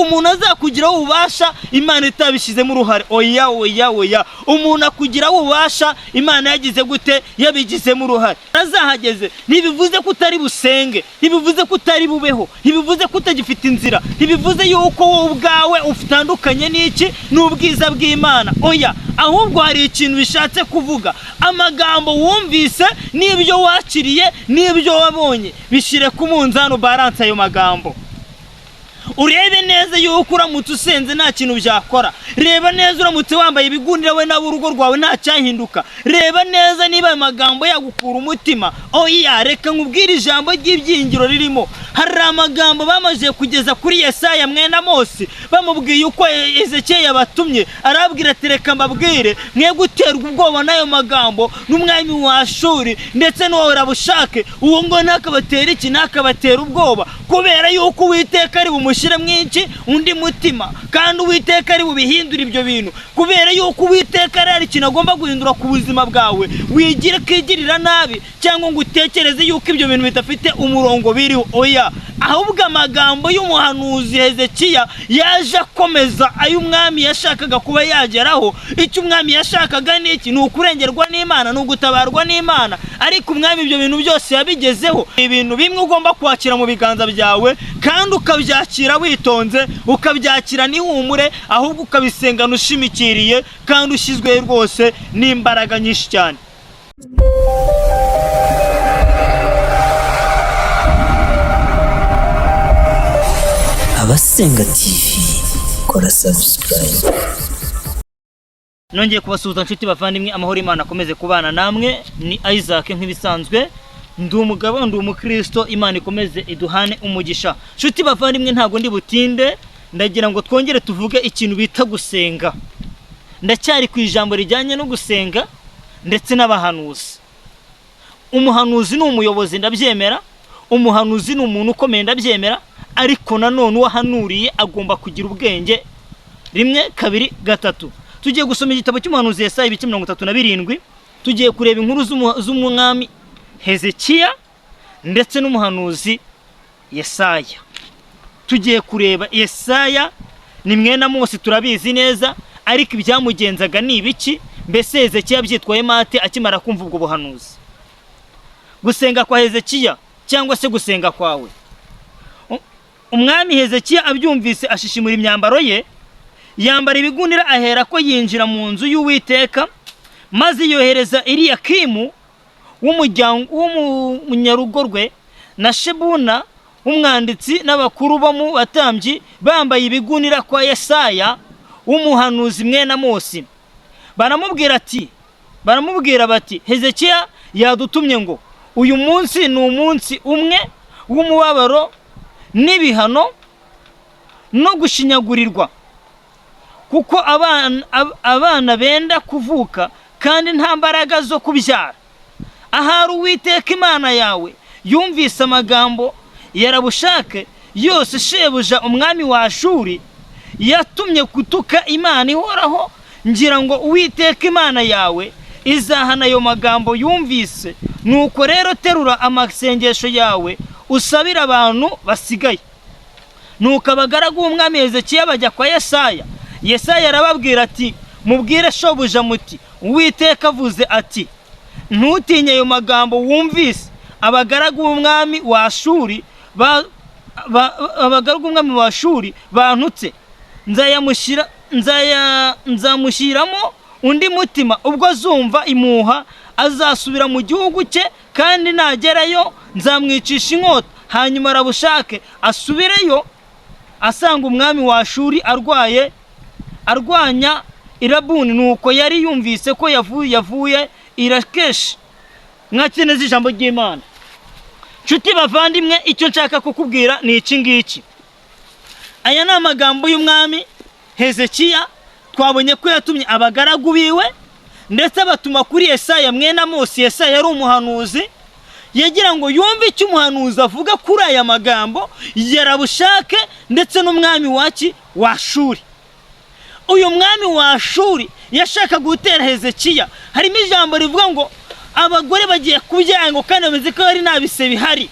Umuntu azakugiraho ububasha Imana itabishyizemo uruhare. Oya, oya, oya! Umuntu akugiraho ububasha Imana yagize gute? Yabigizemo uruhare. Azahageze ntibivuze ko utari busenge, ntibivuze ko utari bubeho, ntibivuze ko utagifite inzira, ntibivuze yuko wowe ubwawe utandukanye n'iki? N'ubwiza bw'Imana. Oya, ahubwo hari ikintu bishatse kuvuga. Amagambo wumvise n'ibyo wakiriye n'ibyo wabonye, bishyire ku munzani, ubalance ayo magambo, urebe neza yuko uramutse usenze nta kintu byakora. Reba neza uramutse wambaye ibigunira we nawe urugo rwawe nta cyahinduka. Reba neza niba ayo magambo yagukura umutima. Oya, reka nkubwire ijambo ry'ibyiringiro ririmo. Hari amagambo bamaze kugeza kuri Yesaya mwene Amosi, bamubwiye uko Ezekiel yabatumye. Arabwira ati: "Reka mbabwire, mwe guterwa ubwoba n'ayo magambo n'umwami wa Ashuri ndetse n'uwo Rabushake. Uwo ngo ntakabatera iki? Ntakabatera ubwoba, kubera yuko Uwiteka ari bumushyire mwinshi undi mutima, kandi Uwiteka ari bubihindure ibyo bintu." Kubera yuko Uwiteka ari ikintu agomba guhindura ku buzima bwawe, wigire kigirira nabi cyangwa ngo utekereze yuko ibyo bintu bidafite umurongo biriho. Oya, ahubwo amagambo y'umuhanuzi Hezekiya yaje akomeza ay'umwami yashakaga kuba yageraho. Icyo umwami yashakaga ni iki? Ni ukurengerwa n'Imana, ni ugutabarwa n'Imana. Ariko umwami ibyo bintu byose yabigezeho. Ibintu bimwe ugomba kwakira mu biganza byawe, kandi ukabyakira witonze, ukabyakira n'ihumure, ahubwo ukabisengana ushimikiriye kandi ushyizwe rwose n'imbaraga nyinshi cyane. Abasenga TV, kora subscribe. Nongeye kubasuhuza, nshuti bavandimwe. Amahoro Imana akomeze kubana namwe. Ni Isaac nk'ibisanzwe, ndi umugabo, ndi umukristo. Imana ikomeze iduhane umugisha. Nshuti bavandimwe, ntabwo ndi butinde. Ndagira ngo twongere tuvuge ikintu bita gusenga. Ndacyari ku ijambo rijyanye no gusenga ndetse n'abahanuzi. Umuhanuzi ni umuyobozi, ndabyemera. Umuhanuzi ni umuntu ukomeye, ndabyemera. Ariko nanone uwahanuriye agomba kugira ubwenge. Rimwe, kabiri, gatatu. Tugiye gusoma igitabo cy'umuhanuzi Yesaya, ibice 37. Tugiye kureba inkuru z'umwami Hezekiya ndetse n'umuhanuzi Yesaya. Tugiye kureba Yesaya, ni mwene Amosi, turabizi neza. Ariko ibyamugenzaga ni ibiki? Mbese Hezekiya byitwayemo ate akimara kumva ubwo buhanuzi? Gusenga kwa Hezekiya cyangwa se gusenga kwawe. Umwami Hezekiya abyumvise ashishimura imyambaro ye, yambara ibigunira, ahera ko yinjira mu nzu y'Uwiteka, maze yohereza Eliyakimu w'umunyarugo rwe na Shebuna w'umwanditsi n'abakuru bo mu batambyi bambaye ibigunira kwa Yesaya w'umuhanuzi mwene Amosi. Baramubwira bati: "Hezekiya yadutumye ngo uyu munsi ni umunsi umwe w'umubabaro n'ibihano no gushinyagurirwa, kuko abana benda kuvuka kandi nta mbaraga zo kubyara. Ahari Uwiteka Imana yawe yumvise amagambo ya Rabushake yose shebuja umwami wa Ashuri yatumye gutuka Imana ihoraho. Ngira ngo Uwiteka Imana yawe izahana ayo magambo yumvise. Nuko rero terura amasengesho yawe usabire abantu basigaye." Nuko abagaragu b'umwami Hezekiya bajya kwa Yesaya. Yesaya arababwira ati: "Mubwire shobuja muti: 'Uwiteka avuze ati: Ntutinye ayo magambo wumvise abagaragu b'umwami wa Ashuri bantutse. Nzamushyiramo undi mutima. Ubwo azumva impuha azasubira mu gihugu cye, kandi nagerayo nzamwicisha inkota.'" Hanyuma Rabushake asubireyo, asanga umwami wa Ashuri arwaye, arwanya i Labuni. Nuko yari yumvise ko yavuye i Lakeshi. Mwakire neza ijambo ry'Imana, nshuti bavandimwe. Icyo nshaka kukubwira ni iki ngiki: aya ni amagambo y'umwami Hezekiya. Twabonye ko yatumye abagaragu biwe, ndetse abatuma kuri Yesaya mwene Amosi. Yesaya yari umuhanuzi. Yagira ngo yumve icyo umuhanuzi avuga kuri aya magambo ya Rabushake ndetse n'umwami waki? Wa Shuri. Uyu mwami wa Shuri yashakaga gutera Hezekiya. Harimo ijambo rivuga ngo abagore bagiye kubyara, ngo kandi bameze ko hari nta bise bihari.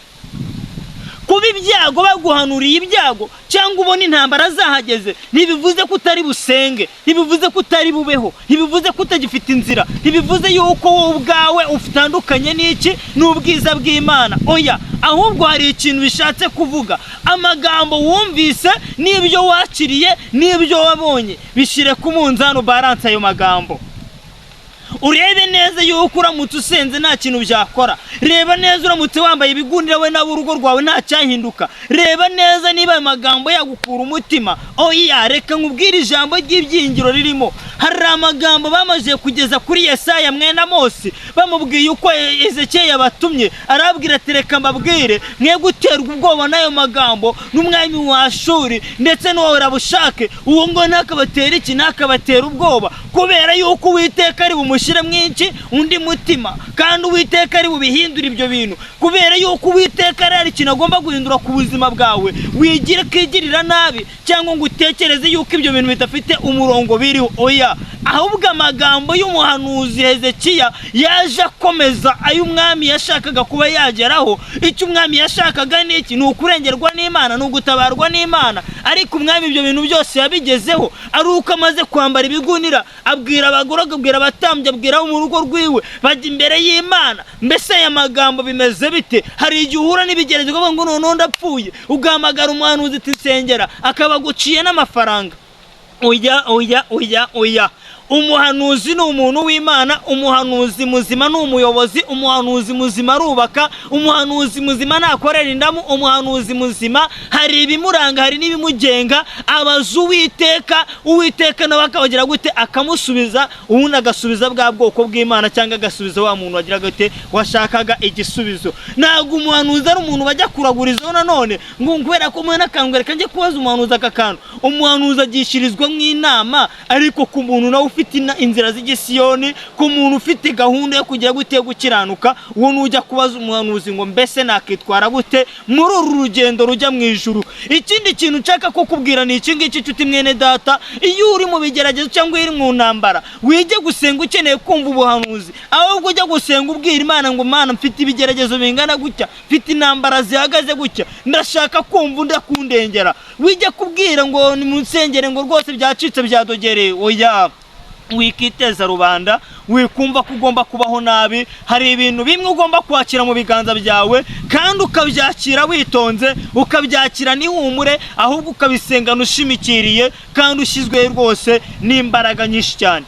Kuba ibyago baguhanuriye ibyago cyangwa ubona intambara zahageze, ntibivuze ko utari busenge, ntibivuze ko utari bubeho, ntibivuze ko utagifite inzira, ntibivuze yuko wowe ubwawe utandukanye n'iki, n'ubwiza bw'Imana. Oya, ahubwo hari ikintu bishatse kuvuga. Amagambo wumvise n'ibyo wakiriye n'ibyo wabonye, bishyire ku munzani, ubalance ayo magambo, urebe neza yuko uramutse usenze nta kintu byakora. Reba neza uramutse wambaye ibigunira we n'ab'urugo rwawe nta cyahinduka. Reba neza niba ayo magambo yagukura umutima. Oya, reka nkubwire ijambo ry'ibyiringiro ririmo. Hari amagambo bamaze kugeza kuri Yesaya mwene Amosi, bamubwiye uko Ezekiyeli yabatumye. Arabwira ati: "Reka mbabwire, mwe guterwa ubwoba n'ayo magambo n'umwami wa Ashuri ndetse n'uwo Rabushake. Uwo ngo ntakabatera iki, ntakabatera ubwoba, kubera yuko Uwiteka ari bumushyire mwinshi undi mutima, kandi Uwiteka ari bubihindure ibyo bintu, kubera yuko Uwiteka ari ikintu agomba guhindura ku buzima bwawe. Wigire kigirira nabi cyangwa ngo utekereze yuko ibyo bintu bidafite umurongo biriho. Oya, ahubwo amagambo y'umuhanuzi Hezekiya yaje akomeza ay'umwami yashakaga kuba yageraho. Icyo umwami yashakaga ni iki? Ni ukurengerwa n'Imana, ni ugutabarwa n'Imana. Ariko umwami ibyo bintu byose yabigezeho ari uko amaze kwambara ibigunira, abwira abagore, abwira abatambyi, abwira abo mu rugo rwiwe, bajya imbere y'Imana. Mbese aya magambo bimeze bite? Hari igihe uhura n'ibigeragezo ukavuga ngo noneho ndapfuye, ugahamagara umuhanuzi ati nsengera, akaba aguciye n'amafaranga. Oya, oya, oya, oya! Umuhanuzi ni umuntu w'Imana. Umuhanuzi muzima ni umuyobozi. Umuhanuzi muzima arubaka. Umuhanuzi muzima ntakorera indamu. Umuhanuzi muzima hari ibimuranga, hari n'ibimugenga. Abaza Uwiteka, Uwiteka nawe akabagira gute? Akamusubiza. Ubundi agasubiza bwa bwoko bw'Imana, cyangwa agasubiza wa muntu wagira gute, washakaga igisubizo. Ntabwo umuhanuzi ari umuntu bajya kuragurizaho nanone ngo kubera ko umwana akangwa, reka njye kubaza umuhanuzi aka kantu. Umuhanuzi agishirizwa nk'inama, ariko ku muntu nawe ufite inzira z'igisiyoni, ku muntu ufite gahunda yo kugira gute, gukiranuka, uwo nujya kubaza umuhanuzi ngo mbese nakitwara gute muri uru rugendo rujya mu ijuru. Ikindi kintu nshaka kukubwira ni iki ngiki, nshuti mwene data: iyo uri mu bigeragezo cyangwa uri mu ntambara, wige gusenga ukeneye kumva ubuhanuzi, ahubwo ujya gusenga ubwira Imana ngo: "Mana, mfite ibigeragezo bingana gutya, mfite intambara zihagaze gutya, ndashaka kumva undi akundengera." Wijya kubwira ngo ni mu nsengere, ngo rwose byacitse, byadogereye. Oya, wikiteza rubanda, wikumva ko ugomba kubaho nabi. Hari ibintu bimwe ugomba kwakira mu biganza byawe, kandi ukabyakira witonze, ukabyakira n'ihumure, ahubwo ukabisengana ushimikiriye kandi ushyizwe rwose n'imbaraga nyinshi cyane.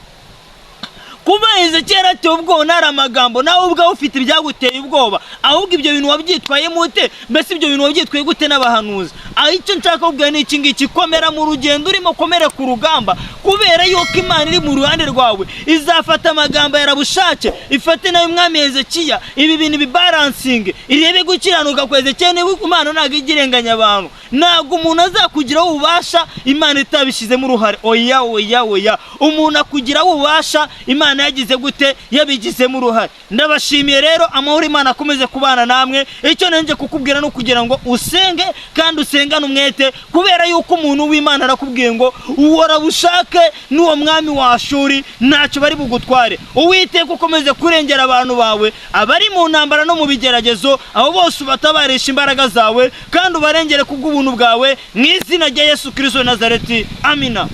Kuba Hezekiya yaratewe ubwoba ntari amagambo, nawe ubwawe ufite ibyaguteye ubwoba. Ahubwo ibyo bintu wabyitwayemo ute? Mbese ibyo bintu wabyitwaye gute n'abahanuzi? Aho icyo nshaka kubwira ni iki ngiki: komera mu rugendo urimo, komere ku rugamba, kubera yuko Imana iri mu ruhande rwawe. Izafata amagambo ya Rabushake, ifate nawe umwami Hezekiya, ibi bintu bibalancinge, irebe gukiranuka kwa Hezekiya. Niba Imana ntabwo ijya irenganya abantu, ntabwo umuntu azakugiraho ububasha Imana itabishyizemo uruhare. Oya, oya, oya! Umuntu akugiraho ububasha Imana yagize gute, yabigizemo uruhare. Ndabashimiye rero, amahoro Imana akomeze kubana namwe. Icyo nenge kukubwira ni ukugira ngo usenge kandi usengane umwete, kubera yuko umuntu w'Imana arakubwiye ngo uwo Rabushake n'uwo mwami wa Ashuri ntacyo bari bugutware. Uwiteka ukomeze kurengera abantu bawe abari mu ntambara no mu bigeragezo, abo bose ubatabarisha imbaraga zawe kandi ubarengere kubw'ubuntu bwawe, mu izina rya Yesu Kirisito wa Nazareti, amina.